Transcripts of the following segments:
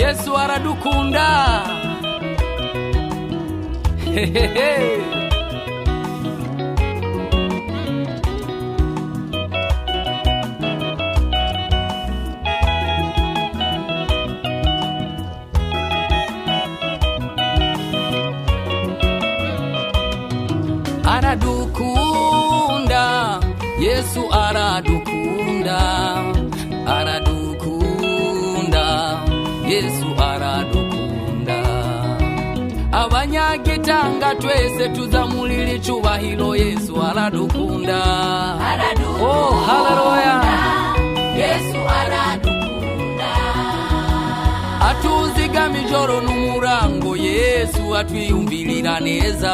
Yesu aradukunda. Hehehe. Aradukunda, Yesu aradukunda, aradukunda, Yesu aradukunda. Abanyagitanga twese tuzamulira icubahiro, Yesu aradukunda. Oh, haleluya! Yesu aradukunda. Atuzigama ijoro n'umurango, Yesu atwiyumvirira neza.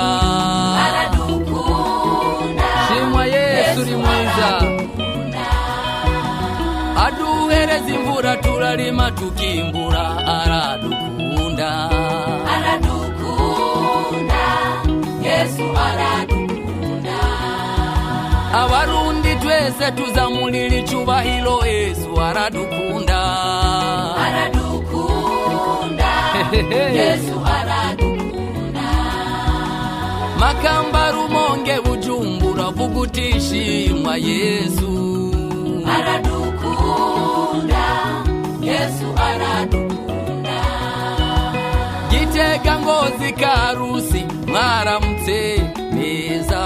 Aradukunda. Shimwa Yesu, uri mwiza. Aduhereza imvura, turarima tukimbura, aradukunda. Aradukunda. Yesu aradukunda. Abarundi twese tuzamulira icubahiro, Yesu aradukunda. Aradukunda. Yesu aradukunda. Makamba, Rumonge, Bujumbura, vuga uti shimwa Yesu. Aradukunda. Yesu aradukunda. Gitega, Ngozi, Karusi, mwaramutse neza.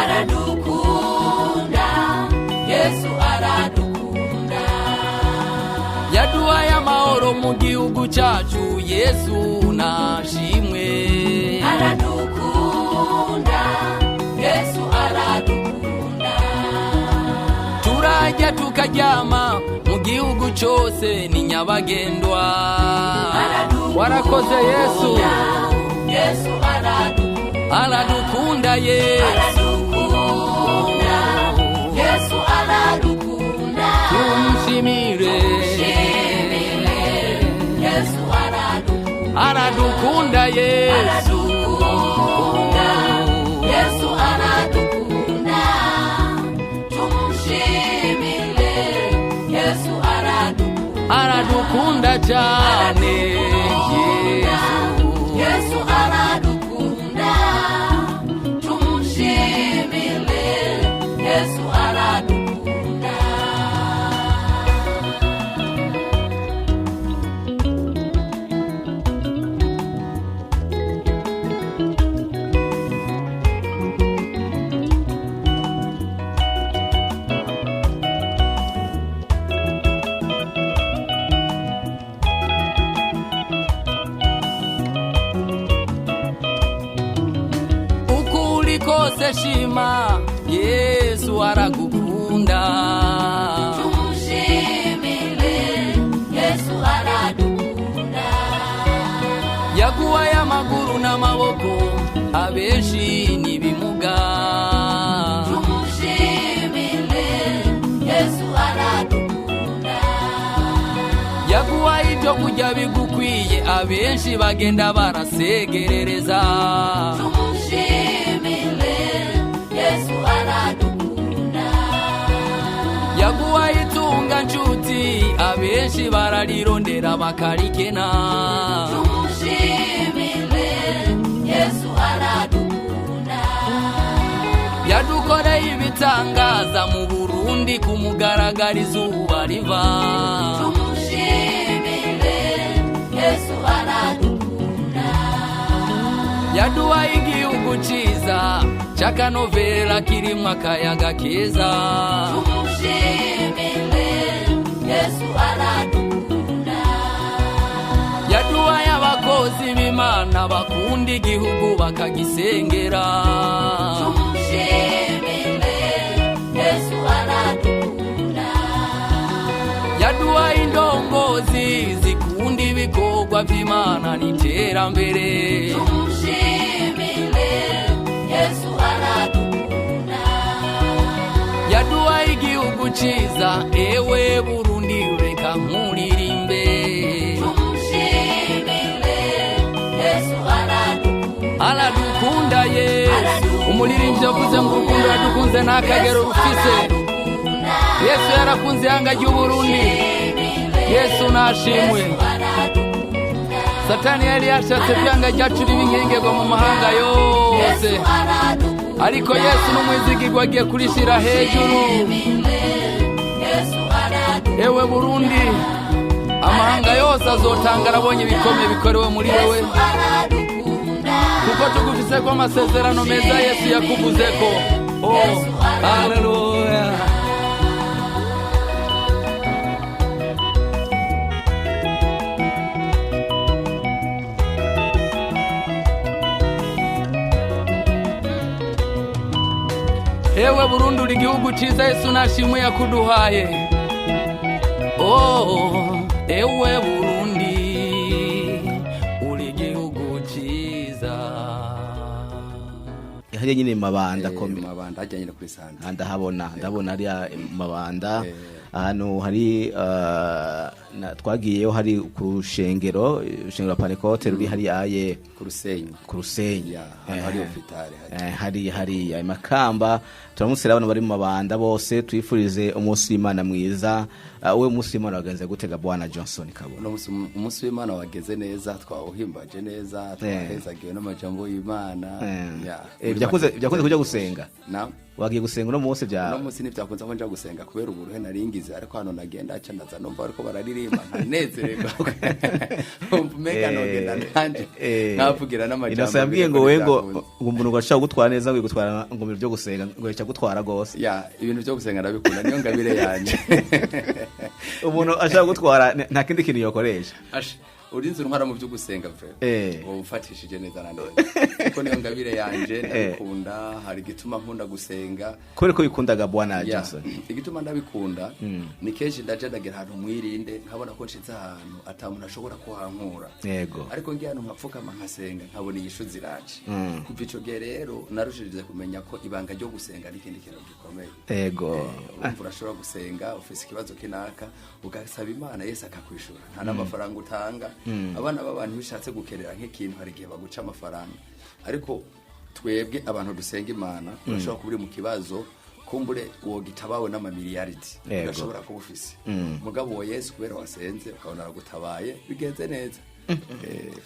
Aradukunda. Yesu aradukunda. Yaduhaye amahoro mu gihugu cyacu, Yesu nashimwe. Aradukunda. Yesu aradukunda. Turajya tukaryama, mu gihugu cyose ni nyabagendwa. Warakoze Yesu. Yesu aradukunda. Aradukunda Yesu. Aradukunda. Yesu aradukunda. Tumushimire. Shimire. Yesu aradukunda. Aradukunda Yesu. Aradukunda. Yesu aradukunda. Tumushimire. Yesu aradukunda. Aradukunda cyane Yesu. Yesu aradukunda. Tumushimire. Yesu aradukunda. Uko uri kose shima, Yesu aragukunda. Tumushimire. Yesu aradukunda. Yaguhaye amaguru n'amaboko, abenshi n'ibimuga. Tumushimire. Yesu aradukunda. Yaguhaye ibyo kurya bigukwiye, abenshi bagenda barasegerereza. Tumushimire. Yesu aradukunda. Yaguhaye itunga nshuti, abenshi bararirondera bakarikena. Tumushimire. Yesu aradukunda. Yadukoreye ibitangaza mu Burundi, kumugaragara izuba riva. Tumushimire. Yesu aradukunda. Yaduhaye igihugu ciza c'akanovera, kirimwo akayaga keza. Tumushimire. Yesu aradukunda. Yaduhaye abakozi b'Imana bakunda igihugu bakagisengera. Tumushimire. Yesu aradukunda. Yaduhaye indongozi zikunda ibikorwa vy'Imana n'iterambere. Tumushimire. Yesu aradukunda. Yaduhaye igihugu ciza, ewe Burundi, reka nkuririmbe. Tumushimire. Yesu aradukunda. Aradukunda Yesu. Umuririmbyi yavuze ngo urukundo yadukunze nta kagero rufise. Yesu yarakunze ihanga ry'Uburundi. Yesu nashimwe. Yesu aradukunda. Satani yari yashatse byanga ryacu riba inkengerwa mu mahanga yose, Yesu aradukunda. ariko Yesu n'umwizigirwa agiye kurishira hejuru. Dushimire, Yesu aradukunda. Ewe Burundi, amahanga yose azotanga arabonye ibikomeye bikorewe muri wewe, Yesu aradukunda. kuko tugufise ko amasezerano meza Yesu yakuvuzeko. Oh, haleluya. Ewe Burundi, uri igihugu ciza, Yesu nashimwe yakuduhaye. Oh, ewe Burundi, uri igihugu ciza. Hariya nyine mu Mabanda. Mu Mabanda hajya nyine kuri sante. Ah, ndahabona, ndabona hariya mu Mabanda ahantu hari twagiyeyo hari ku rushengero, urushengero rwa Pantekote ruri hariya ye ku Rusenyi. Ku Rusenyi. Ya, ahantu hari hopitale hajya. Hari hariya Makamba. Turamusera abantu bari mu Mabanda bose, twifurize umunsi w'Imana mwiza. We umunsi w'Imana wagenze gutega, bwana Johnson Kabona? Uno munsi, umunsi w'Imana wageze neza, twawuhimbaje neza, twahezagiwe n'amajambo y'Imana. Ya. Byakunze kuja gusenga? Na Wagiye gusenga uno munsi bya? Uno munsi ntibyakunze ko nja gusenga kubera uburuhe naringize, ariko hano nagenda aca ndaza numva bariko bararirimba nkanezererwa, umva umenga nogenda nanje nkavugira n'amajambo. Innocent yambwiye ngo we ngo Byakunze. ngo umuntu ngo ashaka gutwara neza, ngo gutwara ngo mu bintu byo gusenga ngo yica gutwara gose. Ya, ibintu byo gusenga ndabikunda, niyo ngabire yanje. Umuntu ashaka gutwara nta kindi kintu yokoresha. Asha, urinze untwara mu byo gusenga vre, uba ufatishije neza na neza, kuko niyo ngabire yanje, ndabikunda. Hari igituma nkunda gusenga. Kubera ko bikundaga, bwana Ya, Johnson? Igituma ndabikunda ni kenshi ndaja ndagera ahantu mwirinde, nkabona ko nshitse ahantu ata muntu ashobora kuhankura, ariko ngiye ahantu nkapfukama nkasenga, nkabona inyishu ziraje. Kuva ico gihe rero narushirije kumenya ko ibanga ryo gusenga ari ikindi kintu gikomeye. Urumva urashobora gusenga ufise ikibazo kinaka, ugasaba Imana, Yesu akakwishura, nta n'amafaranga utanga. Abana b'abantu iyo ushatse gukerera nk'ikintu hari igihe baguca amafaranga, ariko twebwe abantu dusenga Imana, urashobora kuba uri mu kibazo kumbure wogitabawe n'amamiliyaridi, urashobora kuba ufise, mugabo uwo Yesu kubera wasenze ukabona aragutabaye bigenze neza.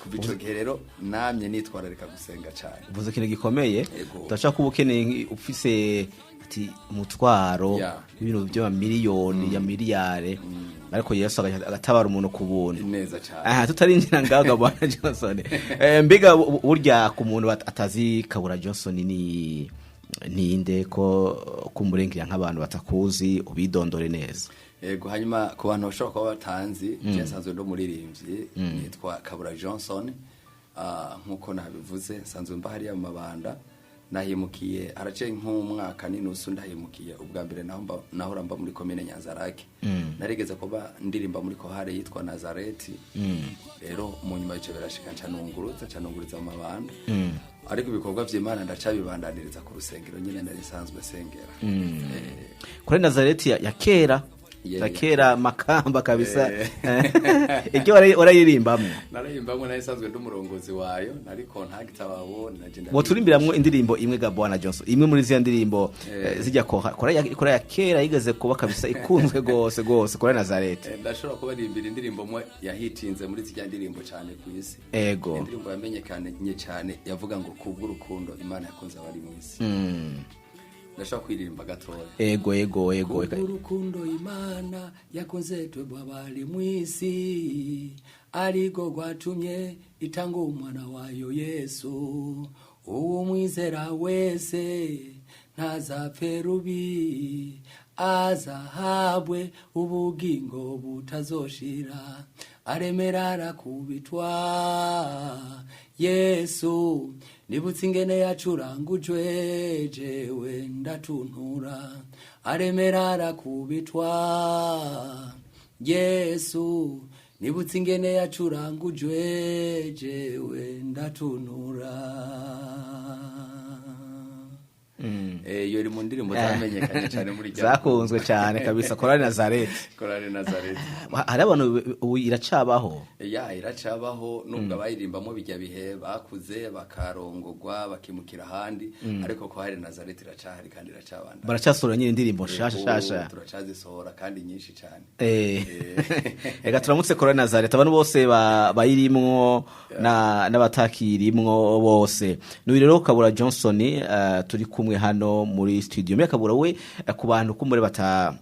Kuva ico gihe rero namye nitwararika gusenga cyane. Uvuze ikintu gikomeye. Yego. Udashaka kuba ukeneye ufise ati umutwaro w'ibintu by'amamiliyoni ya miliyare, ariko Yesu agatabara umuntu ku buntu. Neza cyane. Aha tutarinjira ngaho, bwana Johnson, mbega burya ku muntu atazi Kabura Johnson ni ninde, ko kumurengera nk'abantu batakuzi, ubidondore neza? Yego, hanyuma ku bantu bashobora kuba batanzi, je nsanzwe ndi umuririmbyi, nitwa Kabura Johnson. Nkuko nabivuze, nsanzwe mba hariya mu Mabanda. Nahimukiye haraciye nk'umwaka n'inusu ndahimukiye. Ubwa mbere naho nahora mba muri komine Nyanzarake. Narigeze kuba ndirimba muri kohare yitwa Nazareti. Rero mu nyuma ico birashika nca nungurutsa mu Mabanda, ariko ibikorwa vy'Imana ndacabibandaniriza ku rusengero nyine nari nsanzwe sengera. Kuri Nazareti ya kera? Yeah, ya yeah. kera Makamba kabisa. Ibyo warayirimbamwo? Nararimbamwo, nari nsanzwe ndi umurongozi wayo, nariko ntagitabo nagenda. Woturimbiramwo indirimbo imwe ga, bwana Johnson, imwe muri ziriya ndirimbo, zijya kora ya kera yigeze kuba kabisa ikunzwe gose gose kora Nazareti. Ndashobora kubaririmbira indirimbo mwe yahitinze muri zirya ndirimbo cyane ku isi. Indirimbo yamenyekanye cyane yavuga ngo kubw'urukundo Imana yakunze abari mu isi. Ndashobora kuririmba gatoya. Ego, ego, ego. Urukundo Imana yakunze twebwe abari mu isi ariko rwatumye itanga umwana wayo Yesu, uwo mwizera wese ntazapfe rubi, azahabwe ubugingo butazoshira. Aremera arakubitwa Yesu, nibutse ingene yacurangujwe, jewe ndatuntura. Aremera arakubitwa Yesu, nibutse ingene yacurangujwe, jewe ndatuntura. Iyo iri mu ndirimbo zamenyekanye cyane muri rya Zakunzwe cyane kabisa, Korali Nazareti. Korali Nazareti. Hari abantu ubu iracabaho? Ya, iracabaho, nubwo abayirimbamo bijya bihe bakuze, bakarongogwa, bakimukira ahandi, ariko Korali Nazareti iracahari kandi iracabanda. Baracyasohora nyine indirimbo nshasha? Yego, nshasha. Turacazisohora kandi nyinshi cyane. Reka turamutse Korali Nazareti, abantu bose bayirimwo n'abatakirimwo bose. N'uyu rero Kabura Johnson, turi kumwe hano muri studio. Mbega Kabura we, ku bantu kumure bata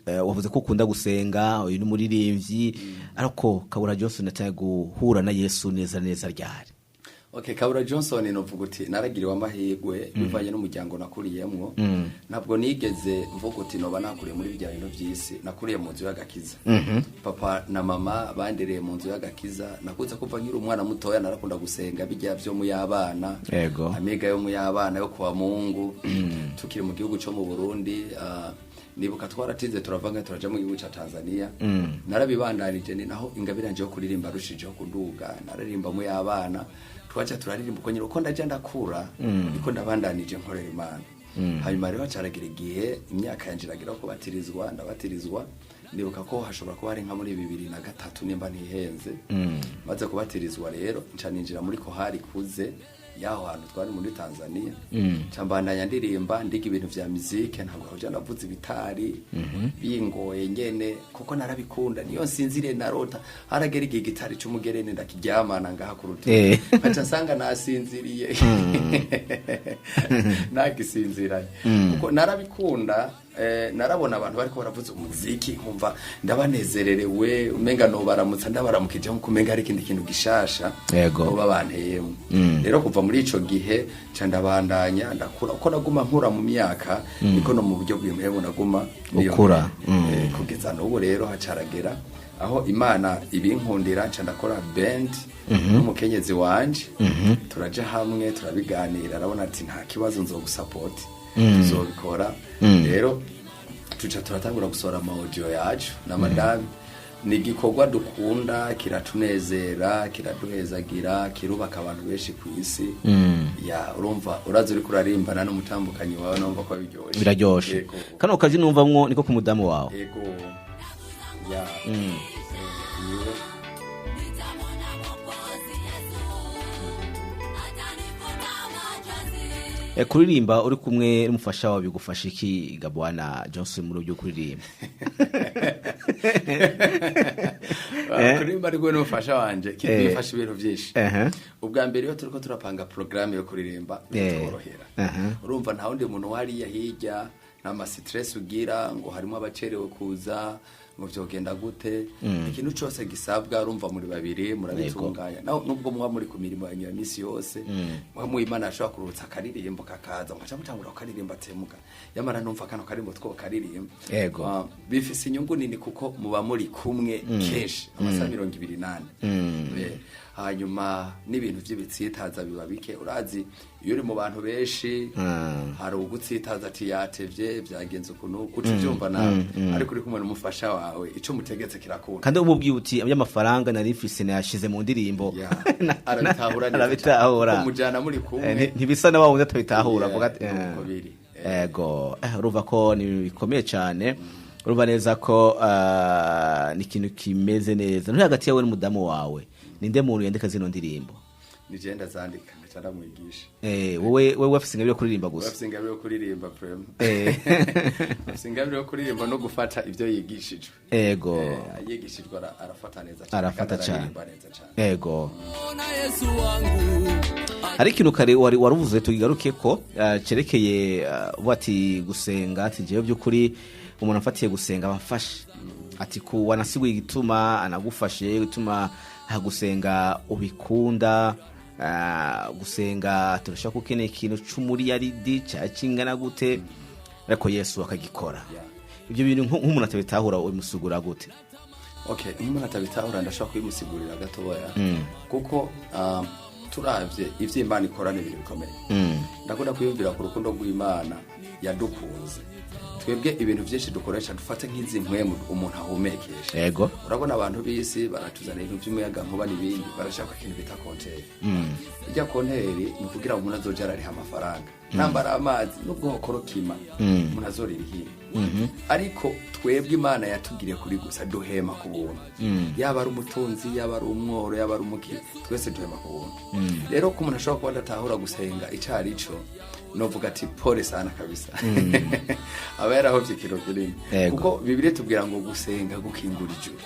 wavuze ko ukunda gusenga, uyu ni umuririmbyi, ariko Kabura Johnson atangiye guhura na Yesu neza neza ryari? Okay, Kabura Johnson, novuga uti naragiriwe amahirwe bivanye n'umuryango nakuriyemwo. Ntabwo nigeze mvuga uti noba nakuriye muri bya bintu by'isi. Nakuriye mu nzu y'agakiza. Papa na mama bandereye mu nzu y'agakiza. Nakunze kuva nkiri umwana mutoya narakunda gusenga bijya byo mu y'abana. Amiga yo mu y'abana yo kuwa Mungu. Tukiri mu gihugu cyo mu Burundi, nibuka twaratinze turava nga turaja mu gihugu ca Tanzania. Narabibandanije, ni naho ingabire yanje yo kuririmba rushijeho kuduga. Naririmba mu y'abana, twaca turaririmba uko nyine. Uko ndaja ndakura niko ndabandanije nkorera Imana. Hanyuma rero hacaragira igihe imyaka yanje iragira kubatirizwa, ndabatirizwa. Nibuka ko hashobora kuba ari nka muri 2003 nimba ntihenze. Maze kubatirizwa rero nca ninjira muri kohari kuze yaho hantu twari muri Tanzania. Nca mbandanya ndirimba, ndiga ibintu vya muzike. Ntabwo aho navuze ibitari bingoye nyene, kuko narabikunda. Niyo nsinzire narota haragera igihe gitari c'umugerene ndakiryamana ngaha ku rutugu, nkaca nsanga nasinziriye, nagisinziranye, kuko narabikunda. Narabona abantu bariko baravuza umuziki nkumva ndabanezererewe, umenga nobaramutsa, ndabaramukije nkuko umenga hari ikindi kintu gishasha boba banteyemo. Rero kuva muri ico gihe ca ndabandanya ndakura. Uko naguma nkura mu myaka niko no mu buryo bw'impemu naguma niyongera. Ukura. Kugeza n'ubu rero hacaragera aho Imana ibinkundira nca ndakora band n'umukenyezi wanje. Turaja hamwe turabiganira, arabona ati nta kibazo, nzogusapoti, tuzobikora. Rero tuca turatangura gusohora ama audio yacu na madame. Ni igikorwa dukunda, kiratunezera, kiraduhezagira, kirubaka abantu benshi ku isi. Ya, urumva uraza uriko urarimbana n'umutambukanyi wawe, numva ko biryoshe. Biraryoshe. Yego. Kano kaji numvamwo niko ku mudamu wawe? Yego, ya. Niwe. Nitamwona Mwokozi Yesu, atanifuta machozi. Kuririmba uri kumwe n'umufasha wawe bigufasha iki, Gabwana Johnson, muri byo kuririmba? Kuririmba ari kumwe n'umufasha wanje bifasha ibintu byinshi. Ubwa mbere, iyo turiko turapanga porogaramu yo kuririmba bitworohera. Urumva nta wundi muntu wariya hirya, nta ma stress ugira ngo harimo abacerewe kuza, ngo vyogenda gute. Ikintu cose gisabwa, urumva muri babiri murabitunganya. Naho nubwo muba muri ku mirimo yanyu ya misi yose, muba muimana ashobora kuruhutsa akaririmbo kakaza, mukaca mutangura kukaririmba, atemuka yamara numva kano karimbo two karirimba. Bifise inyungu nini kuko muba muri kumwe kenshi amasaha 24. Hanyuma n'ibintu vy'ibitsitaza biba bike. Urazi iyo uri mu bantu benshi hari ugutsitaza ati yatevye, vyagenze ukuntu, uca uvyumva nawe. Ariko uri kumwe n'umufasha wawe, ico mutegetse kirakunda. Kandi umubwiye uti y'amafaranga nari mfise nayashize mu ndirimbo, Ya, arabitahura neza cane. Arabitahura. Kumujana muri kumwe. Ntibisa na wa wundi atabitahura. Yeah, avuga ati, nuko biri. Ego, urumva ko ni ibintu bikomeye cyane. Urumva neza ko ni ikintu kimeze neza. Nturi hagati yawe n'umudamu wawe, ninde muntu yandika zino ndirimbo? Ni je ndazandika, nkaca ndamwigisha. Wowe wafise ingabire yo kuririmba gusa? Afise ingabire yo kuririmba vraiment. Afise ingabire yo kuririmba no gufata ivyo yigishijwe. Yigishijwe arafata neza cane, Arafata kandi cane. araririmba neza cane. Na Yesu wangu. Hari ikintu kare wari waruvuze tugigaruke ko, cerekeye uvuga ati gusenga, ati jewe by'ukuri umuntu afatiye gusenga abafashe, ati ku wanasiguye igituma anagufashe, gituma gusenga ubikunda. Gusenga turashaka ko ukeneye ikintu c'umuriyaridi ca kingana gute, ariko Yesu akagikora. Ibyo bintu nk'umuntu atabitahura ubimusigura gute? Okay, nk'umuntu atabitahura ndashobora kubimusigurira gatoya, kuko turavye ivyo Imana ikora ni ibintu bikomeye. Ndakunda kwiyumvira ku rukundo rw'Imana yadukunze. Twebwe ibintu byinshi dukoresha, dufate nk'izi mpwemu umuntu ahumekesha. Urabona abantu b'isi baratuzana ibintu by'umuyaga nkuba n'ibindi, barashaka ikintu bita compteur. Ijya compteur ni ukugira ngo umuntu azoje arariha amafaranga, nambara amazi nubwo hokorokima umuntu azoririhira. Ariko twebwe Imana yatugiriye kuri gusa duhema ku buntu, yaba ari umutunzi, yaba ari umworo, yaba ari umukire, twese duhema ku buntu. Rero ko umuntu ashobora kuba adatahura gusenga icyo ari cyo, novuga ati pole sana kabisa, aba yarahovye ikintu kinini. Kuko Bibiliya tubwira ngo gusenga gukingura ijuru.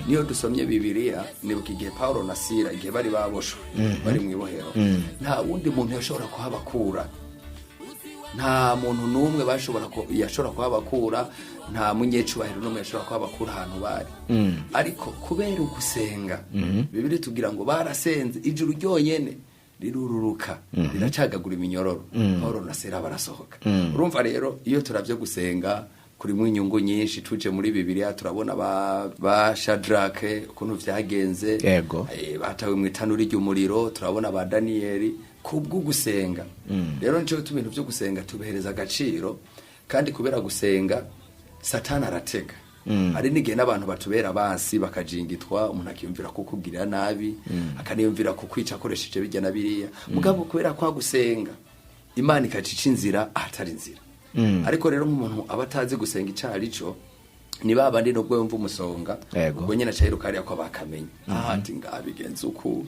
Niyo dusomye Bibiliya, nibuka igihe Paulo na Sila, igihe bari baboshwe, bari mu ibohero, nta wundi muntu yashobora kuhabakura, nta muntu n'umwe bashobora yashobora kuhabakura, nta munyecubahiro n'umwe yashobora kuhabakura ahantu bari. Ariko kubera ugusenga, Bibiliya tubwira ngo barasenze, ijuru ryonyene rirururuka, riracagagura iminyororo, Paulo na Sila barasohoka. Urumva rero, iyo turavye gusenga kurimo inyungu nyinshi. Tuje muri Bibiliya turabona ba Shadrake ukuntu vyagenze. Batawe mu itanuri ry'umuriro. Turabona ba Daniyeli kubwo gusenga. Rero nico gituma ibintu byo gusenga tubihereza agaciro. Kandi kubera gusenga, Satani aratega. Hari n'igihe n'abantu batubera basi bakajingitwa, umuntu akiyumvira kukugirira nabi, akaniyumvira kukwica akoresheje bijya na biriya. Mugabo kubera kwa gusenga, Imana ikacica inzira ahatari inzira. Ariko rero nk'umuntu aba atazi gusenga icyo ari cyo, ni ba bandi nubwo yumva umusonga, ubwo nyine aca yiruka hariya ko bakamenya, ah, ati ngabigenza uku,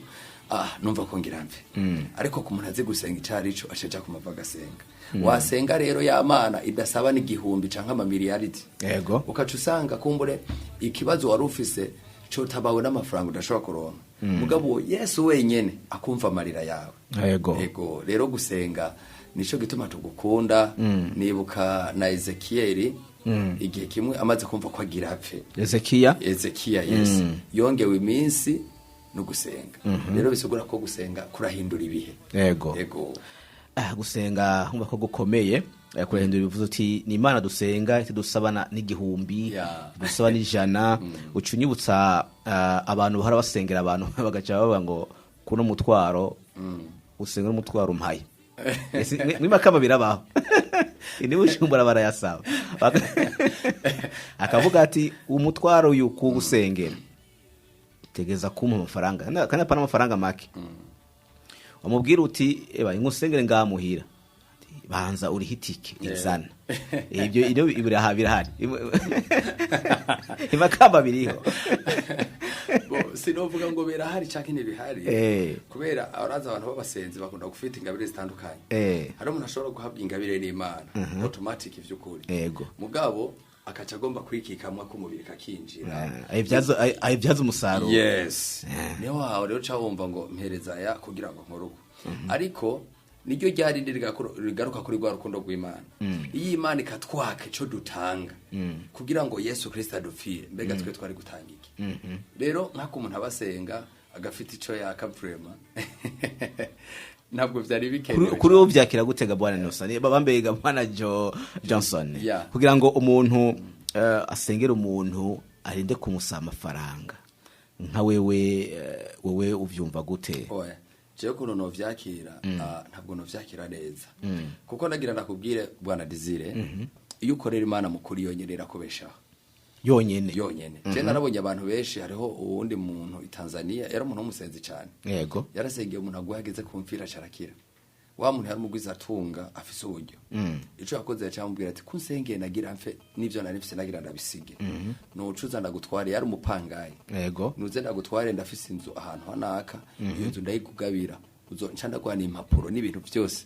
ah, numva ko ngira mve. Ariko ku muntu azi gusenga icyo ari cyo, aca aja ku mavi agasenga. Wasenga rero, ya Mana idasaba n'igihumbi canke amamiliyaridi, ukaca usanga kumbure ikibazo wari ufise cotabawe n'amafaranga udashobora kuronka, mugabo Yesu wenyene akumva amarira yawe. Ego, rero gusenga nico gituma tugukunda. Nibuka na Ezekiyeli, igihe kimwe amaze kumva ko agira apfe. Ezekiya. Ezekiya, yes, yongewe iminsi no gusenga. Rero bisigura ko gusenga kurahindura ibihe. Ego. Ah, gusenga nkumva ko gukomeye, kurahindura. Bivuze uti ni Imana dusenga itidusaba n'igihumbi, idusaba n'ijana. Uca unyibutsa abantu bahora basengera abantu, bagaca bavuga ngo kuno mutwaro usenga n'umutwaro umpaye. Ese, mwimakama birabaho ni Bujumbura barayasaba. Akavuga ati umutwaro uyu kuwusengera tegeza kumpa amafaranga, kandi apana amafaranga make. Wamubwira uti eba ingusengere ngamuhira. Ati, banza urihe itike izana ibyo. Ibyo birahari, imakamba biriho. Bo, sinovuga ngo birahari canke ntibihari, kubera araza abantu b'abasenzi bakunda gufita ingabire zitandukanye. Hari umuntu ashobora guhabwa ingabire n'Imana automatic ivy'ukuri, mugabo akaca agomba kwikikamwa k'umubiri kakinjira. Ayibyaza umusaruro. Yes, niho wawe rero uca wumva ngo mpereza aya kugira ngo nkore uko. Ariko niryo ryari rigaruka kuri rwa rukundo rw'Imana. Iyo Imana ikatwaka ico dutanga kugira ngo Yesu Kristo adupfire, mbega twe twari gutanga iki? Rero nk'ako umuntu aba asenga agafite ico yaka, vraiment ntabwo vyari bikenewe. Kuri wowe byakira gute ga bwana Innocent, bambaye ga bwana Johnson, kugira ngo umuntu asengere umuntu arinde kumusaba amafaranga nka wewe, wewe uvyumva gute? Oya, jewe ukuntu novyakira, ntabwo novyakira neza, kuko ndagira ndakubwire bwana Desire, iyo ukorera Imana mukuri yonyene, irakubeshaho. Yonyene? Yonyene. Je narabonye abantu benshi. Hariho uwundi muntu i Tanzania, yari umuntu w'umusenzi cyane. Yarasengeye umuntu aguye, ageze ku mfira acarakira. Wa muntu yari umugwiza atunga, afise uburyo. Ico yakoze, yacamubwira ati kunsengeye nagira mfe, n'ivyo nari mfise nagira ndabisige, nucuza ndagutware. Yari umupangayi. Nuze ndagutware, ndafise inzu ahantu hanaka, iyo nzu ndayikugabira, uzo nca ndaguha impapuro n'ibintu byose.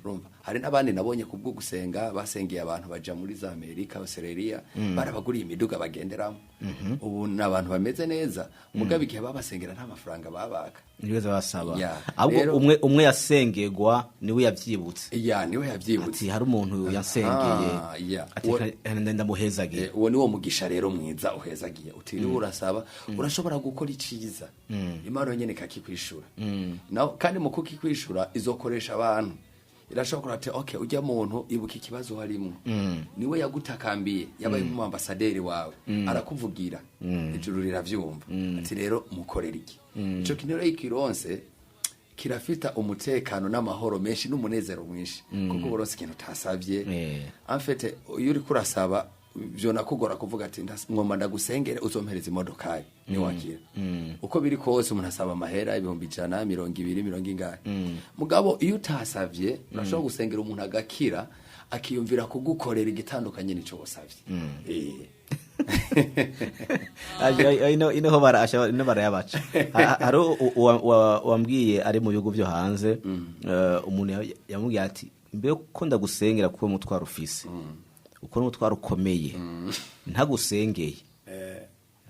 Urumva hari n'abandi nabonye kubwo gusenga, basengeye abantu baja muri za Amerika, Australia, barabaguriye imiduga bagenderamo. Ubu ni abantu bameze neza, mugabo igihe babasengera nta mafaranga babaka. Ntibize basaba. Ahubwo Rero umwe umwe yasengerwa niwe yavyibutse. Ya, niwe yavyibutse. Ati hari umuntu yansengeye, ati ndamuhezagiye. Uwo ni wo mugisha rero mwiza uhezagiye, utiriwe urasaba. Urashobora gukora iciza, Imana yonyene ikakikwishura naho. Kandi mu kukikwishura izokoresha abantu. Irashobora ati okay, ujya muntu ibuka ikibazo harimwo, niwe yagutakambiye, yabaye nk'umuambasaderi wawe, arakuvugira, ijuru riravyumva, ati rero mukorera iki. Ico kintu rero ikironse Kirafita umutekano n'amahoro menshi n'umunezero mwinshi, kuko uburonse ikintu utasavye. En fait, iyo uriko urasaba vyonakugora kuvuga ati: "Ngomba ndagusengere uzompereza imodokari." Niwakira uko biri kose, umuntu asaba amahera 100,000, 20, mirongo ingahe. Mugabo iyo utasavye, urashobora gusengera umuntu agakira, akiyumvira kugukorera igitandukanye n'ico wasavye. Ino ho barasha, ino barayabaca. Hari wambwiye ari mu bihugu byo hanze, umuntu yamubwiye ati: "Mbere ko ndagusengera, kuko umutwaro ufise uko n'umutwaro ukomeye, ntagusengeye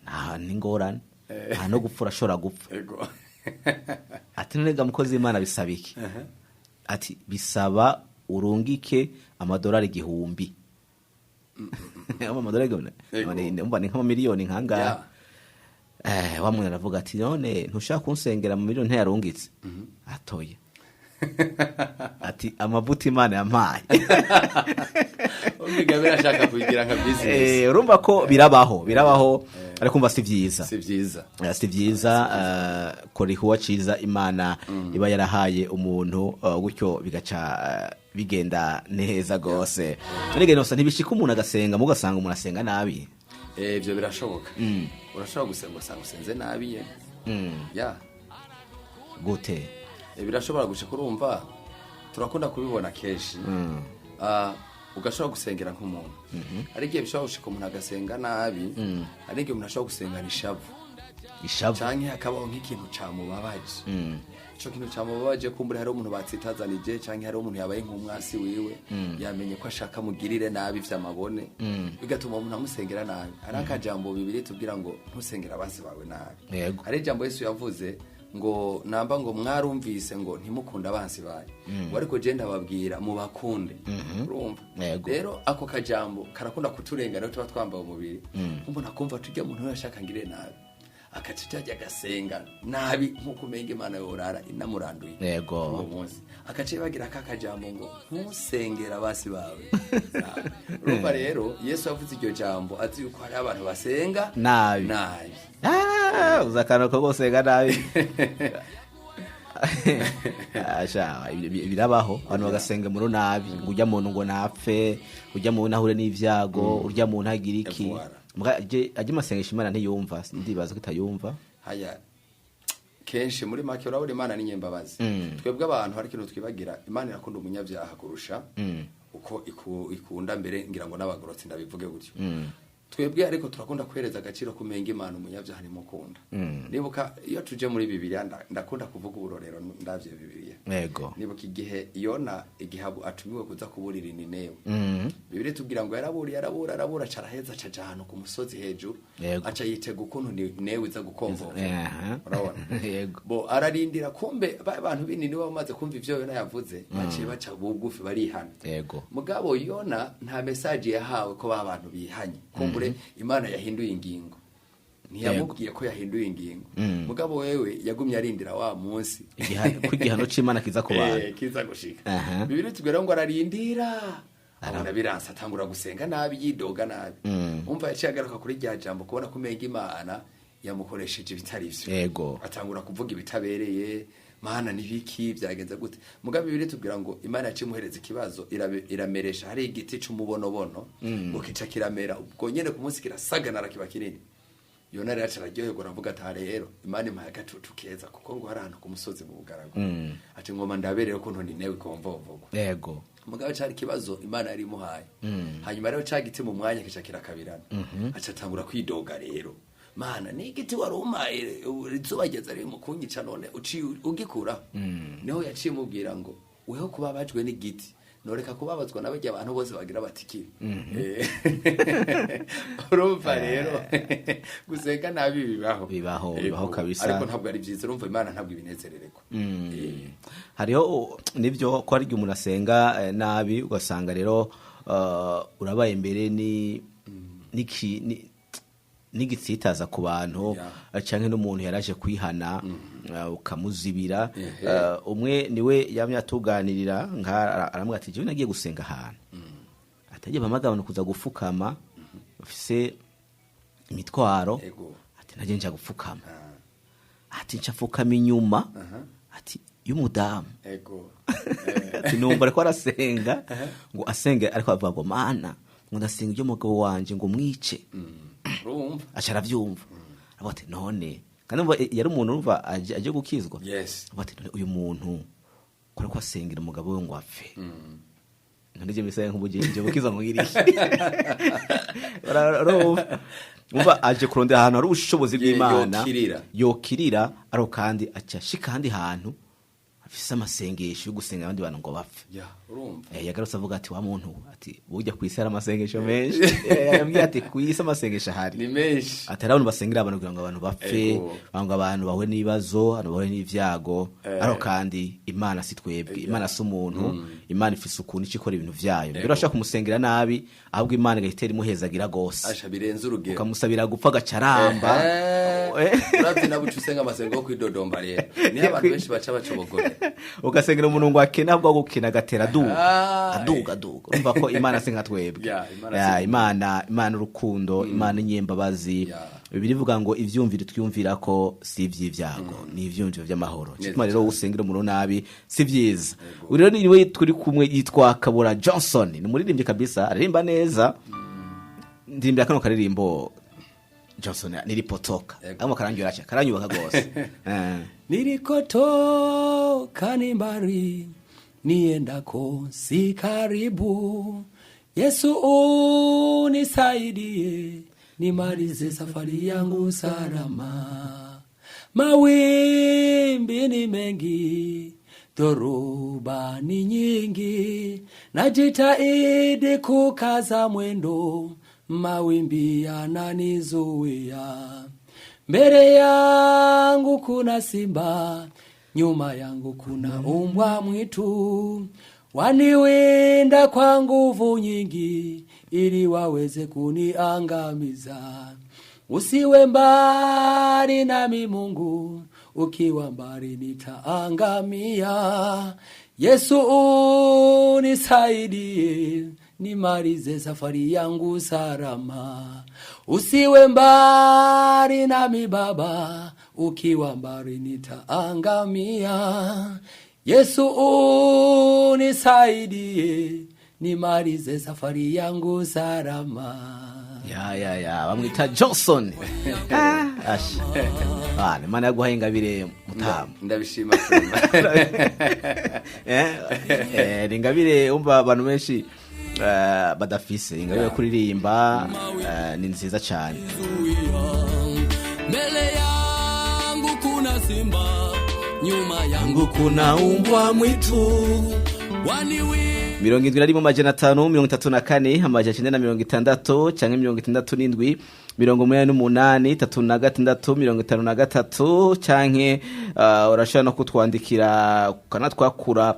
nta n'ingorane, nta no gupfa, urashobora gupfa." Ati: "None ga mukozi w'Imana, bisaba iki?" Ati: "Bisaba urungike amadolari 1000." Amadolari 1000? Umva, ni nk'amamiliyoni nkangahe? Wa muntu aravuga ati: "None ntushaka kunsengera mu miliyoni ntayarungitse?" Atoye ati: "Amavuta Imana yampaye." Umwigabire ashaka kubigira nka business. Urumva ko birabaho, birabaho, ariko umva si vyiza. Si vyiza. Si vyiza. Kora igikorwa ciza Imana iba yarahaye umuntu, gutyo bigaca bigenda neza gose. Ariko nosa ntibishika umuntu agasenga, mugasanga umuntu asenga nabi? Ivyo birashoboka. Urashobora gusenga ugasanga usenze nabi ye ya. Gute? Birashobora gushika. Urumva, turakunda kubibona kenshi. Ugashobora gusengera nk'umuntu, hari igihe bishobora gushika umuntu agasenga nabi. Hari igihe umuntu ashobora gusengana ishavu. Ishavu. Canke hakabaho nk'ikintu camubabaje. Ico kintu camubabaje, kumbura hariho umuntu batsitazanije, canke hariho umuntu yabaye nk'umwasi wiwe, yamenye ko ashaka mugirire nabi vyamabone, bigatuma umuntu amusengera nabi. Hari akajambo bibiri tubwira ngo ntusengera abasi bawe nabi. Hari ijambo Yesu yavuze ngo namba ngo mwarumvise ngo ntimukunde abansi banyu, ngo ariko je ndababwira mubakunde. Urumva? Rero ako kajambo karakunda kuturengana tuba twambaye umubiri. Umuntu akumva tujya muntu we ashaka ngire nabi, akaca ajya agasenga nabi, nk'uko umenga Imana yorara inamuranduye uwo munsi, akaca bagira aka kajambo ngo ntusengera abasi bawe nabi. Urumva rero, Yesu yavuze iryo jambo azi yuko hari abantu basenga Nabi. nabi. Ah, uzi akantu ko gusenga nabi? Asha, birabaho, abantu bagasenga muri nabi, ngo ujya muntu ngo napfe, ujya muntu ahure n'ivyago, urya muntu agira iki. Voilà. Muga ajye amasengesho Imana ntiyumva, ndibaza ko itayumva. Haya, kenshi muri make urabona Imana ni nyembabazi. Twebwe abantu hari ikintu twibagira: Imana irakunda umunyabyaha kurusha uko ikunda mbere ngira ngo n'abagorotsi, ndabivuge gutyo. Twebwe ariko turakunda kwereza agaciro kumenga Imana umunyabyaha ntimukunda. Nibuka iyo tuje muri Bibiliya, ndakunda kuvuga uburorero ndavye Bibiliya. Nibuka igihe Yona, igihe atumiwe kuza kuburira Ninewe, Bibiliya tubwira ngo yaraburiye, arabura, arabura, aca araheza, aca aja ahantu ku musozi hejuru, aca yitega ukuntu Ninewe iza gukomvova. Urabona? Bo ararindira, kumbe bantu binini bamaze kumva ivyo Yona yavuze, baciye baca bugufi, barihana. Mugabo Yona nta message yahawe ko ba bantu bihanye, kumbure Imana yahinduye ingingo. Ntiyamubwiye ko yahinduye ingingo. Mugabo wewe yagumye arindira wa munsi Ko igihano c'Imana kiza ku bantu. Kiza gushika. Bibiliya tubwira ngo ararindira, abona biransa, atangura gusenga nabi, yidoga nabi. Umva, yaciye agaruka kuri rya jambo, kubona ko umenga Imana yamukoresheje ibitari vyo. Atangura kuvuga ibitabereye: "Mana, nibiki byagenze gute?" Mugabo Bibiliya tubwira ngo Imana yaciye imuhereza ikibazo, irameresha hari igiti c'umubonobono, ngo kica kiramera ubwo nyene ku munsi, kirasaganara, kiba kinini. Yona rero aca araryoherwa, aravuga ati: "Aha rero Imana impaye agatutu keza," kuko ngo hari ahantu ku musozi mu bugaragu. Ati: "Ngoma ndabereye ukuntu Ninewe ikomvomvogwa." Mugabo cari ikibazo Imana yari imuhaye. Hanyuma rero ca giti mu mwanya kica kirakabirana, aca atangura kwidoga rero: "Mana, ni igiti wari umpaye, izuba ryeze riri mu kunyica, none uciye ugikuraho." Niho yaciye imubwira ngo: "Weho kubabajwe n'igiti, noreka kubabazwa n'abarya abantu bose bagira batikire." Urumva rero, gusenga nabi bibaho. Bibaho, Yego. bibaho kabisa. Ariko ntabwo ari byiza. Urumva, Imana ntabwo ibinezerereko. Hariho nibyo ko hari igihe umuntu asenga nabi, ugasanga rero urabaye imbere ni n'igitsitaza ku bantu, canke n'umuntu yaraje kwihana, ukamuzibira. Umwe niwe yamye atuganirira nka aramubwira ati: "Jewe nagiye gusenga ahantu, atagiye bahamagara abantu kuza gufukama bafise imitwaro." Ati: "Nagiye nja gupfukama." Ati: "Nca pfukama inyuma." Ati y'umudamu. Ego. Ati numva ariko arasenga, ngo asenge ariko avuga ngo Mana, ngo ndasenga ibyo umugabo wanje ngo mwice. Urumva. Aca aravyumva, aravuga ati none, kandi umva, yari umuntu urumva aje gukizwa. Avuga ati none uyu muntu ko ariko asengera umugabo we ngo apfe, none je mbese nk'ubu je gukizwa ngo ngirihe? Urumva, umva, aje kurondera ahantu hari ubushobozi bw'Imana yokirira. Yokirira, ariko kandi aca ashika ahandi hantu afise amasengesho yo gusenga abandi bantu ngo bapfe. Ya, urumva. Yagarutse avuga ati wa muntu we, ati burya ku isi hari amasengesho menshi. Yambwiye ati ku isi amasengesho ahari ni menshi. Ati hari abantu basengera abantu kugira ngo abantu bapfe, ngo abantu bahure n'ibibazo, abantu bahure n'ibyago. Ariko kandi Imana si twebwe, Imana si umuntu, Imana ifise ukuntu ica ikora ibintu vyayo. Mbere urashobora kumusengera nabi, ahubwo Imana igahita imuhezagira gose. Asha, birenze urugero. Ukamusabira gupfa agacaramba. Uravye nawe uca usenga amasengo yo kwidodomba, rero niyo abantu benshi baca bacobogora. Ugasengera umuntu ngo akene, ahubwo gukena agatera aduga, aduga, aduga. Urumva ko Imana si nka twebwe. Ya, Imana Ya, si. Imana urukundo, Imana inyembabazi. Bibiliya ivuga ngo ivyumviro twiyumvira ko si ivy'ibyago, ni ivyumviro vy'amahoro. Gituma rero usengera umuntu nabi si vyiza. Uyu rero niwe turi kumwe, yitwa Kabura Johnson, ni umuririmbyi kabisa, aririmba neza. Ndirimbira kano karirimbo, Johnson, nilipotoka. Amo karangiye, araca karanyubaka gose. Nilikotoka ni mbali, niendako si karibu. Yesu unisaidie, nimalize safari yangu salama. Mawimbi ni mengi, dhoruba ni nyingi, najitahidi kukaza mwendo, mawimbi yananizuia. Mbele yangu kuna simba, nyuma yangu kuna umbwa mwitu, waniwinda kwa nguvu nyingi, ili waweze kuniangamiza. Usiwe mbali nami Mungu, ukiwa mbali nitaangamia. Yesu unisaidie, nimalize safari yangu salama. Usiwe mbali nami Baba, ukiwa mbali nitaangamia. Yesu unisaidie, nimalize safari yangu salama. Ya, ya, ya, bamwita Johnson. Asha, Imana yaguhaye ingabire, mutamu. Ndabishima kuma. Ni ingabire umva abantu benshi badafise, ingabire yo kuririmba, ni nziza cyane. Mbele yangu kuna simba, nyuma yangu kuna umbwa mwitu, waniwi 71 534 960 canke 67 88 36 53 canke urashobora no kutwandikira ukanatwakura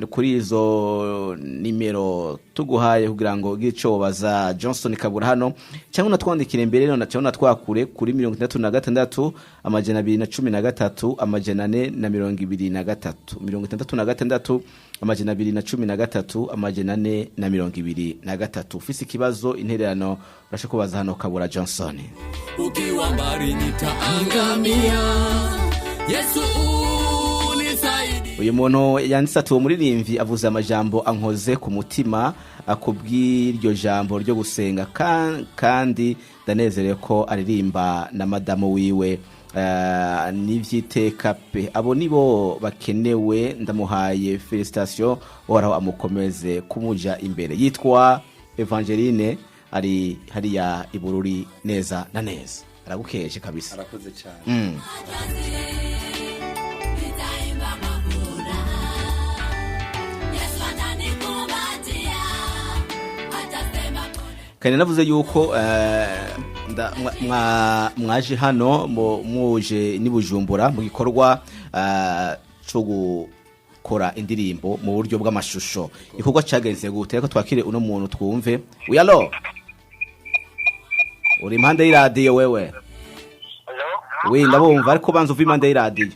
kuri izo nimero tuguhaye kugira ngo ugire ico wobaza Johnson Kabura hano, cyangwa unatwandikire mbere none, cyangwa unatwakure kuri 66 213 423, 66 213 423. Ufise ikibazo, intererano, urashobora kubaza hano Kabura Johnson. Ukiwa mbali nitaangamia. Yesu unisaidie. Uyu muntu yanditse ati uwo muririmbyi avuze amajambo ankoze ku mutima akubw'iryo jambo ryo gusenga, kandi ndanezerewe ko aririmba na madamu wiwe. N'ivyiteka pe, abo nibo bakenewe. Ndamuhaye félicitation, Uhoraho amukomeze kumuja imbere. Yitwa Evangeline, ari hariya Ibururi neza na neza. Aragukeje kabisa. Arakoze cyane. Nitaimba kwa furaha. Yesu atanikumbatia, atasema pole. Kandi navuze yuko mwaje hano muje ni Bujumbura mu gikorwa cyo gukora indirimbo mu buryo bw'amashusho. Igikorwa cyagenze gute? Ariko twakire uno muntu twumve. Oui, allô, uri impande y'iradiyo wewe? Hello? Oui, ndabumva, ariko banza uve impande y'iradiyo.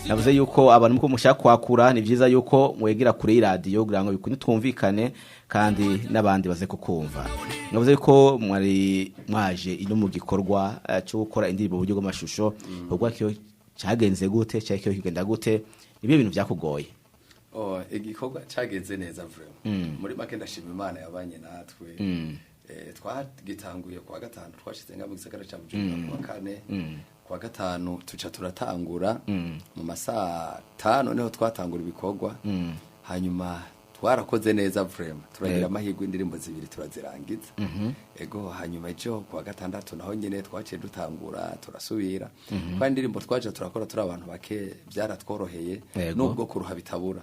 Navuze yuko abantu muko mushaka kwakura, ni byiza yuko mwegera kure y'iradiyo kugira ngo bikunde twumvikane kandi n'abandi baze kukumva. Navuze yuko mwari mwaje ino mu gikorwa cyo gukora indirimbo mu buryo bw'amashusho, igikorwa kiyo Cyagenze gute? Cyari kiyo kigenda gute? Nibyo bintu byakugoye? Oh, igikorwa cyagenze neza vraiment. Muri make ndashima Imana yabanye natwe. Twagitanguye kuwa gatanu, twashize nga mu gisagara ca Bujumbura kuwa kane. Kuwa gatanu tuca turatangura mu masaa 5 niho twatangura ibikorwa. Hanyuma twarakoze neza vraiment, turagira amahirwe indirimbo zibiri turazirangiza. Ego, hanyuma ejo kuwa gatandatu naho nyene twaciye dutangura, turasubira. Kwa indirimbo twaje turakora turi abantu bake, byaratworoheye. Nubwo kuruha bitabura.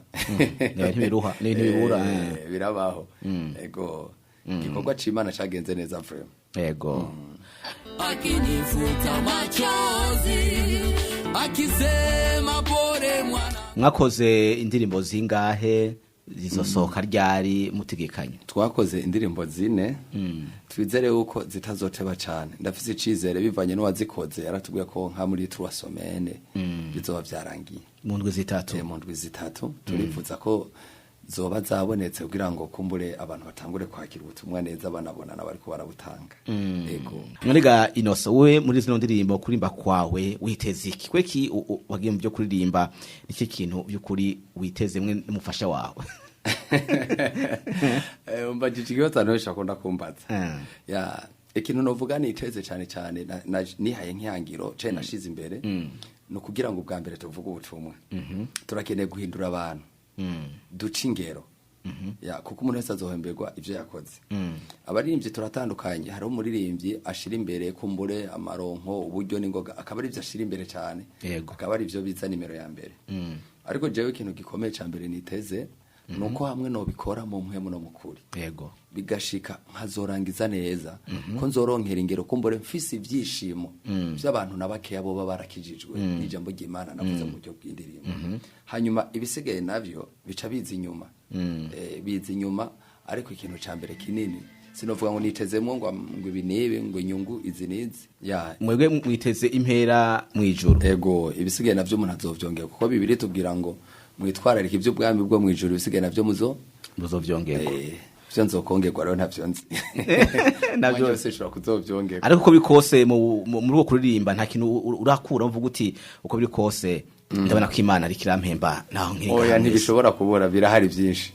Ntibiruha, ntibibura. Birabaho. Ego, igikorwa c'Imana cagenze neza vraiment. Akinifuta machozi akisema pole mwana. Mwakoze indirimbo zingahe? Zizosohoka ryari mutegekanye? Twakoze indirimbo zine. Twizere yuko zitazoteba cane. Ndafise icizere bivanye n'uwazikoze, yaratubwiye ko nka muri 3 semaines bizoba vyarangiye. Mu ndwi 3? Mu ndwi 3 turifuza ko zoba zabonetse kugira ngo kumbure abantu batangure kwakira ubutumwa neza, banabonana bariko barabutanga. Ego. Nonega Inoso, wowe muri zino ndirimbo, kurimba kwawe witeze iki? Kweki wagiye mu byo kuririmba, niki kintu by'ukuri witeze mwe n'umufasha wawe? Umbajije ikibazo abantu benshi bakunda kumbaza. Ya, ikintu novuga niteze cyane cyane nihaye nk'ihangiro ce nashize imbere ni ukugira ngo ubwa mbere tuvuge ubutumwa. Turakeneye guhindura abantu, duca ingero ya, kuko umuntu wese azohemberwa ivyo yakoze. Abaririmbyi turatandukanye. Hariho umuririmbyi ashira imbere kumbure amaronko, uburyo n'ingoga, akaba ari ivyo ashira imbere cyane, akaba ari ivyo biza nimero ya mbere. Ariko jewe ikintu gikomeye ca mbere niteze ni uko hamwe nobikora mu mpwemu no mukuri, bigashika nkazorangiza neza, ko nzoronkera ingero kumbure mfise ivyishimo by'abantu na bakeya boba barakijijwe n'ijambo ry'Imana navuze mu buryo bw'indirimbo. Hanyuma ibisigaye navyo bica biza inyuma. Biza inyuma, ariko ikintu ca mbere kinini sinovuga ngo nitezemwo ngo ibi n'ibi, ngo inyungu izi n'izi ya. Mwebwe mwiteze impera mw'ijuru. Ego, ibisigaye navyo umuntu azovyongera, kuko Bibiri tubwira ngo mwitwararike iby'ubwami bwo mw'ijuru, ibisigaye navyo muzo Muzovyongerwa. Vyo nzokongerwa rero ntavyo nzi. Navyo- Mwanya wose nshobora kuzovyongerwa. Ariko uko biri kose muri uko kuririmba nta kintu urakura uvuga uti uko biri kose ndabona ko Imana ariko irampemba naho nkiri Oya, ngaha mw'isi? ntibishobora kubura, birahari byinshi.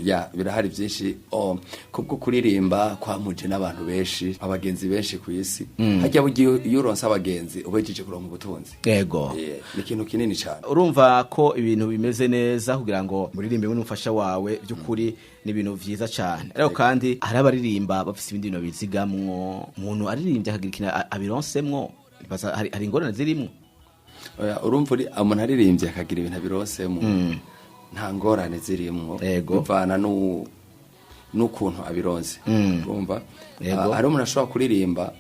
Ya, birahari byinshi. Oh, kubwo kuririmba kwamuje n'abantu benshi, abagenzi benshi ku isi. Hajya burya iyo uronse abagenzi ubejeje kuronka ubutunzi. Ni ikintu kinini cyane. Urumva ko ibintu bimeze neza kugira ngo muririmbe n'umufasha wawe, by'ukuri ni ibintu vyiza cyane. Ariko kandi hari abaririmba bafise ibindi bintu bizigamwo. Umuntu aririmbye akagira ikintu abironsemwo, hari ingorane zirimwo? Oya, urumva uri umuntu aririmbye akagira ibintu abirosemo, nta ngorane zirimwo. Bivana n'ukuntu abironse, urumva? Ah, hari umuntu ashobora kuririmba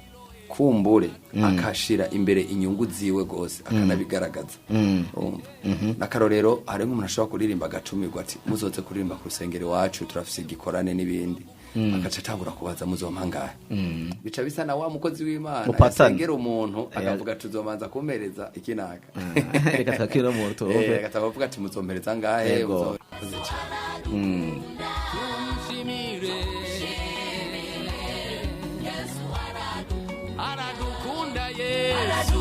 kumbure akashira imbere inyungu ziwe gose, akanabigaragaza, urumva? N'akarorero, hari nk'umuntu ashobora kuririmba agacumirwa ati muzoze kuririmba ku rusengero iwacu, turafise igikorane n'ibindi, agaca atangura kubaza muzompa ngahe. Bica bisa na wa mukozi w'Imana Mupatana. yasengera umuntu akavuga tuzomanza kumpereza ikinaka. Reka twakire umuntu tuwumve. Akavuga ati muzompereza ngahe? Muzoze cyane. Tumshimire, aradukunda Yesu.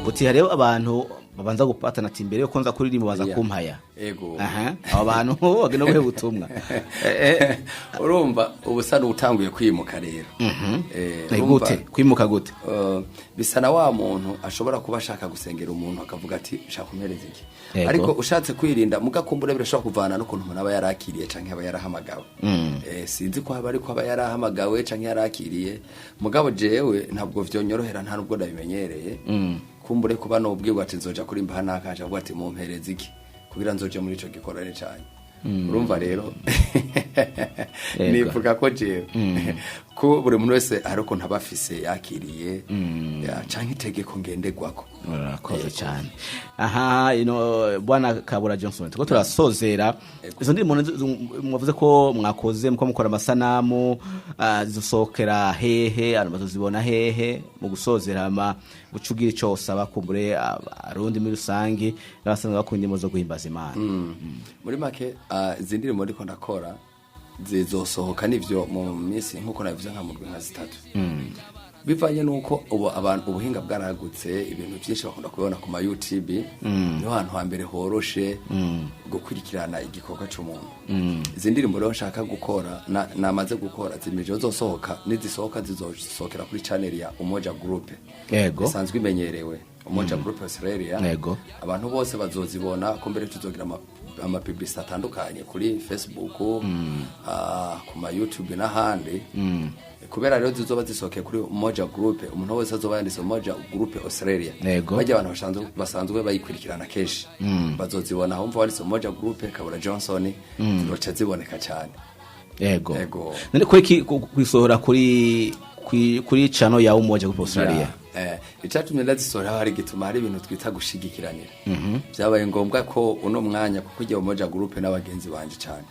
Uti hariho abantu babanza gupatana ati mbere yuko nza kuririmba baza kumpaya. Aha, abo bantu bagenda guhe ubutumwa. Urumva ubu usa n'utanguye kwimuka rero. Urumva, Gute kwimuka gute? Bisa na wa muntu ashobora kuba ashaka gusengera umuntu akavuga ati shaka umpereza iki. Ariko ushatse kwirinda mugakumbura, birashobora kuvana n'ukuntu umuntu aba yarakiriye canke aba yarahamagawe. Sinzi ko haba, ariko aba yarahamagawe canke yarakiriye. Mugabo jewe ntabwo vyonyorohera, nta nubwo ndabimenyereye. Kumbure kuba nobwirwa ati nzoja kurimba hanaka, aca avuga ati mumpereza iki kugira nzoje muri ico gikorane canyu. Urumva rero, nivuga ko jewe ko buri muntu wese hari ukuntu aba afise yakiriye ya, canke itegeko ngenderwako. Urakoze cyane. Aha ino bwana Kabura Johnson, tuko turasozera. Izo ndirimbo mwavuze ko mwakoze muko mukora amasanamu, zisohokera hehe? Abantu bazozibona hehe? Mu gusozera ama ucugira ico usaba kumbure arundi muri rusangi n'abasanzwe bakunda indirimbo zo guhimbaza Imana. Muri make, izi ndirimbo ndiko ndakora zizosohoka nivyo mu minsi, nkuko nabivuze, nka murwi nka 3. Bivanye nuko ubu abantu ubuhinga bwaragutse, ibintu byinshi bakunda kubibona ku ma YouTube, niho hantu hambere horoshe gukurikirana igikorwa c'umuntu. Izi ndirimbo rero nshaka gukora, namaze gukora, zimije zosohoka, nizisohoka zizosohokera kuri channel ya Umoja Group isanzwe imenyerewe, Umoja Group Australia. Abantu bose bazozibona ko mbere tuzogira ama publicity atandukanye kuri Facebook, ku ma YouTube n'ahandi. Kubera rero zizoba zisohokeye kuri Umoja Group, umuntu wese azoba yanditse Umoja Group Australia, bajya abantu basanzwe bayikurikirana kenshi bazozibona. Aho umva wanditse Umoja Group Kabura Johnson, zizoca ziboneka cyane. Yego. None kuki kwisohora kuri channel ya Umoja Group Australia? Icatumye ndazisohora, hari gituma hari ibintu twita gushigikiranira. Byabaye ngombwa ko uno mwanya, kuko igihe Umoja Group n'abagenzi banje cyane,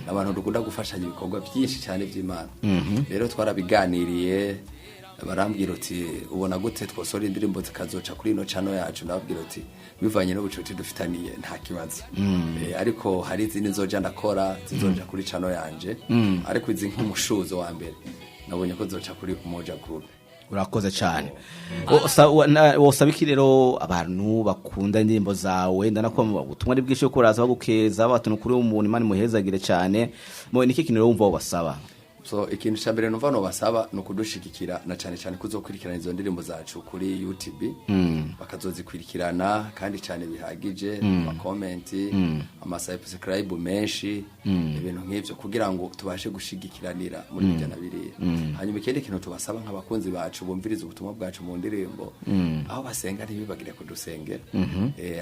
abantu dukunda gufashanya ibikorwa byinshi cyane by'Imana. Rero twarabiganiriye, barambwira uti: "Ubona gute twosora indirimbo zikazoca kuri ino channel yacu?" Ndababwira uti: "Bivanye n'ubucuti dufitaniye, nta kibazo." Ariko hari izindi nzoja ndakora zizoja kuri channel yanje, ariko izi nk'umushuzo wa mbere nabonye ko zoca kuri Umoja Group. Urakoze cyane. Wosaba iki rero abantu bakunda indirimbo zawe? Ndana ko ubutumwa ari bwinshi ko uraza bagukeza batu kuri umuntu, Imana imuhezagire cyane. Mo niki kintu rero wumva wobasaba? So ikintu cya mbere numva nobasaba ni ukudushigikira, na cyane cyane kuzokurikirana izo ndirimbo zacu kuri YouTube, bakazozikurikirana kandi cyane bihagije, ama comment, ama subscribe menshi, ibintu nk'ivyo, kugira ngo tubashe gushigikiranira muri bijya na biriya. Hanyuma ikindi kintu tubasaba nk'abakunzi bacu bumviriza ubutumwa bwacu mu ndirimbo, aho basenga ntibibagire kudusengera.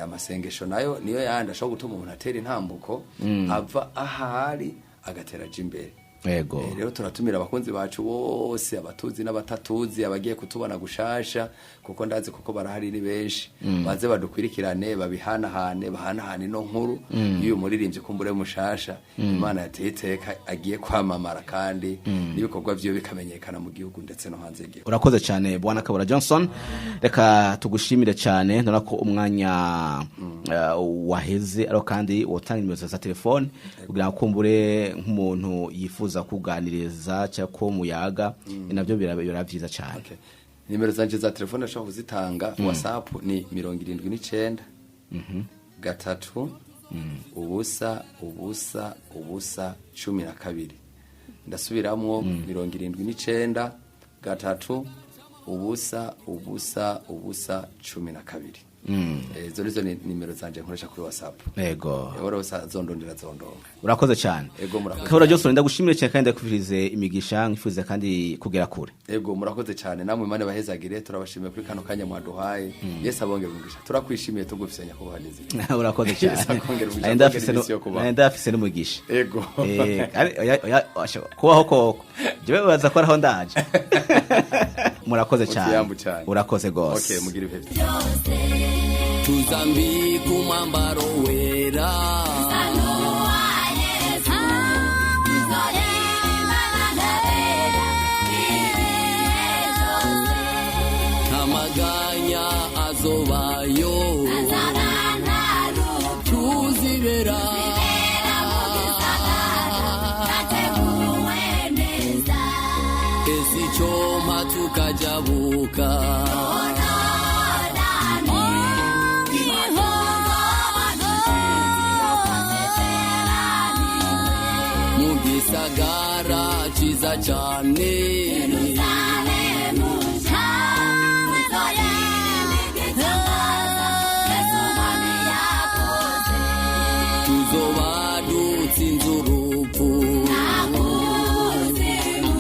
Amasengesho nayo niyo yandi ashobora gutuma umuntu atera intambuko, ava ahari agatera aja imbere. Rero turatumira abakunzi bacu bose, abatuzi n'abatatuzi, abagiye kutubona gushasha, kuko ndazi kuko barahari ni benshi, baze badukwirikirane, babihanahane, bahanahane ino nkuru y'uyu muririmbyi kumbure mushasha Imana yateye iteka, agiye kwamamara kandi n'ibikorwa vyiwe bikamenyekana mu gihugu ndetse no hanze y'igihugu. Urakoze cyane, bwana Kabura Johnson. Reka tugushimire cyane. Ndabona ko umwanya waheze, ariko kandi wotanga nimero za telefone kugira ngo kumbure nk'umuntu yifuza kuganiriza cyangwa ko muyaga, nabyo biraba byiza cyane. Okay. Nimero zanje za telefone ashobora kuzitanga. WhatsApp ni 79 3 0 0 0 12. Ndasubiramwo: 79 3 0 0 0 12. Izo nizo ni nimero zanje nkoresha kuri WhatsApp. Rero zondondera zondonga. Urakoze cyane. Ego, murakoze. Kabura Johnson, ndagushimire cyane kandi ndakwifurize imigisha, nkwifurize kandi kugera kure. Ego, murakoze cyane namwe, Imana bahezagire. Turabashimiye kuri kano kanya mwaduhaye. Yesu abongere umugisha. Turakwishimiye tugufise, nyakubahwa Nizeye. Urakoze cyane. Yesu akongere umugisha, Nari ndafise akongere iminsi yo kubaho. Nari ndafise n'umugisha. Oya, kubaho koko jewe baza ko araho ndaje. Murakoze cyane. Utiyambu cyane. Urakoze gose. Okay, mugire ibihe byiza. Tuzambika umwambaro wera. Sanua Yesu, tuzoririmbana n'abera ibihe byose. Amaganya azobayo. Nzara nta rupfu. Tuzibera. Zibera mu gisagara cyateguwe neza. Ese icyoma tukajabuka? Yorodani, niho tuzoba dushitse twasezeraniwe. Mu gisagara ciza cane. Yerusalemu nshya, tuzoririmba igitangaza Yesu Umwami yakoze. Tuzoba dutsinze urupfu. Nakuzimu,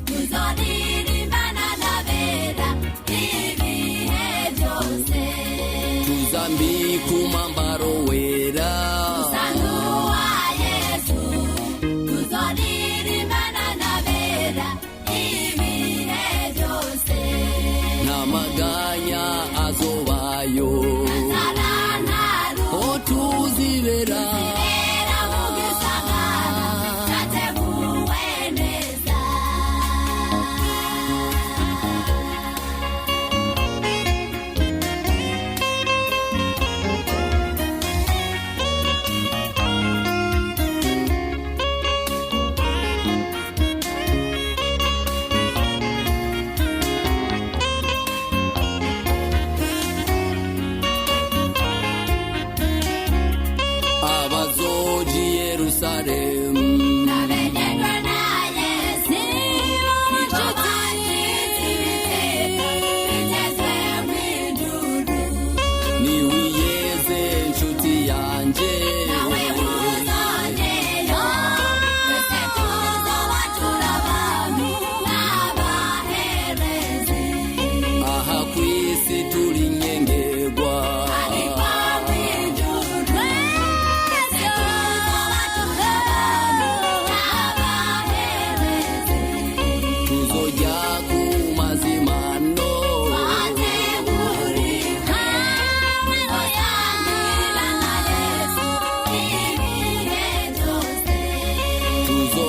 tuzoririmbana n'abera ibihe byose. Tuzambika umwambaro wera. Sanua Yesu, tuzoririmbana n'abera ibihe byose. Ntamaganya azobayo. Nzara nta rupfu. O tuzibera. Zibera mu gisagara cyateguwe neza.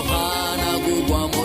Uzohanagurwa.